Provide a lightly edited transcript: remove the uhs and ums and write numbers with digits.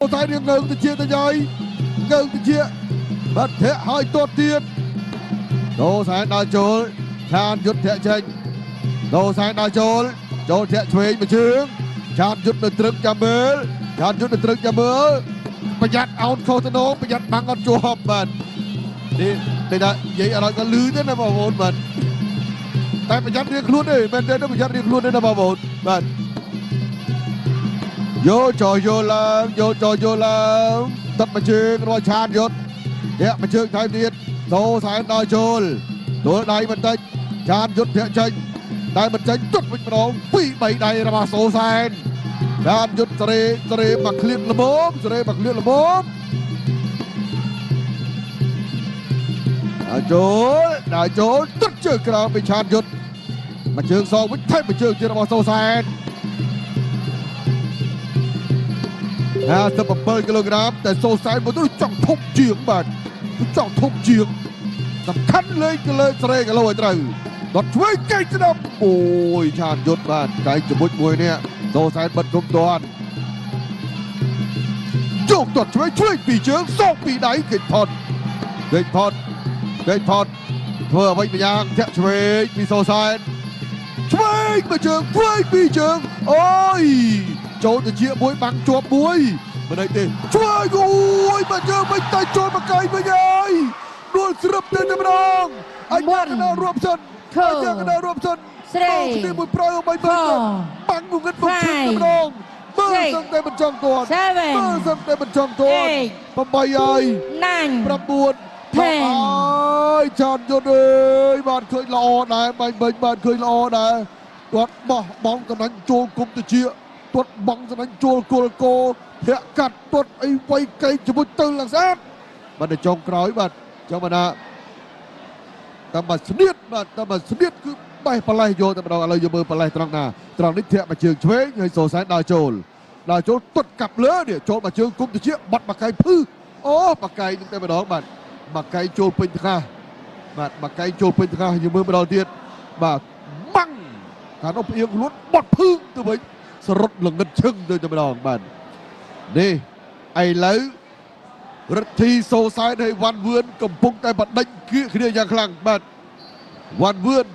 តែរៀងងើងទៅជាទៅយាយងើងទៅជាបាត់ធាក់ហើយទាត់ទៀតដូសែនដល់ចូលឆានយុទ្ធធាក់ចេញដូសែនដល់ចូលចូលធាក់ឆ្វេងមួយជើងឆានយុទ្ធនៅត្រឹងចាំមើលឆានយុទ្ធនៅត្រឹងចាំមើលប្រយ័ត្នអោនខុសទៅនងប្រយ័ត្នបាំងអត់ជាប់បាទនេះតែថានិយាយអត់ក៏លឺទេណាបងប្អូនបាទតែប្រយ័ត្នរៀងខ្លួនទេមែនទេប្រយ័ត្នរៀងខ្លួនទេណាបងប្អូនបាទយកចោយកឡើងយកចោយកឡើងទឹកមួយជើងរបស់ឆានយុទ្ធធាក់មួយជើងថែមទៀតដូសែនដល់ចូលទួលដៃបន្តិចឆានយុទ្ធធាក់ចេញតែមិនចេញទុតវិញម្ដង2 3ដៃរបស់សូសែនឆានយុទ្ធសេរីសេរីមកឃ្លៀងល្មមសេរីមកឃ្លៀងល្មមដល់ចូលដល់ចូលទុតជើងក្រោមពីឆានយុទ្ធមួយជើងសងវិញថែមមួយជើងទៀតរបស់សូសែន57គីឡូក្រាមតែសូសែនមកទៅចង់ធំជាងបាទចង់ធំជាងសំខាន់លេងទៅលើស្រេគីឡូឲ្យត្រូវដត់ឆ្វេងកែងស្ដាប់អូយឆានយុទ្ធបាទកែងជាមួយមួយនេះសូសែនបិទគុំតាន់ជោគដត់ឆ្វេងឆ្វេងពីជើងសោកពីដៃគេចផុតគេចផុតគេចផុតធ្វើអ្វីម្យ៉ាងធាក់ឆ្វេងពីសូសែនឆ្វេងមួយជើងឆ្វេងពីជើងអូយចូលទៅជាមួយបាំងជាប់មួយមិនអីទេឆ្វេងអូយមកជើងវិញតែចូលមកកៃវិញហើយដួលស្រឹបទៅតែម្ដងអញ្ញាកណ្ដាលរាប់សិនអញ្ញាកណ្ដាលរាប់សិនគ្នាមួយប្រយឲ្យបីមើលបាំងងងឹតមកឈឹងតែម្ដងមើលសឹងតែមិនចង់ទាន់មើលសឹងតែមិនចង់ទាន់8ហើយ9 ហើយចានយុទ្ធអើយបាទឃើញល្អដែរបាញ់វិញបាទឃើញល្អដែរគាត់បោះបងតំណាញ់ចូលគុំទៅជាទាត់បងសំណាញ់ជួលគល់គោធាក់កាត់ទាត់អីវៃកែងជាមួយទៅឡើងស្អាតបាទនៅចុងក្រោយបាទចង់មកណាតាមមកស្នៀតបាទតាមមកស្នៀតគឺបេះប្រឡេះយកតែម្ដងឥឡូវយកមើលប្រឡេះត្រង់ណាត្រង់នេះធាក់មកជើងឆ្វេងហើយសូសែនដើរចូលដើរចូលទាត់កាប់លើនេះចូលមកជើងគុំទៅជាបាត់មកកៃភឺអូមកកៃនឹងតែម្ដងបាទមកកៃចូលពេញថ្កាសបាទមកកៃចូលពេញថ្កាសយើងមើលម្ដងទៀតបាទម៉ាំងកាលនោះផ្អៀងខ្លួនបត់ភឺទៅវិញសរុតល្ងិតឈឹងទៅតែម្ដងបាទនេះឥឡូវរិទ្ធីសូសែនហើយវ៉ាន់វឿនកំពុងតែបដិញគៀកគ្នាយ៉ាងខ្លាំងបាទវ៉ាន់វឿន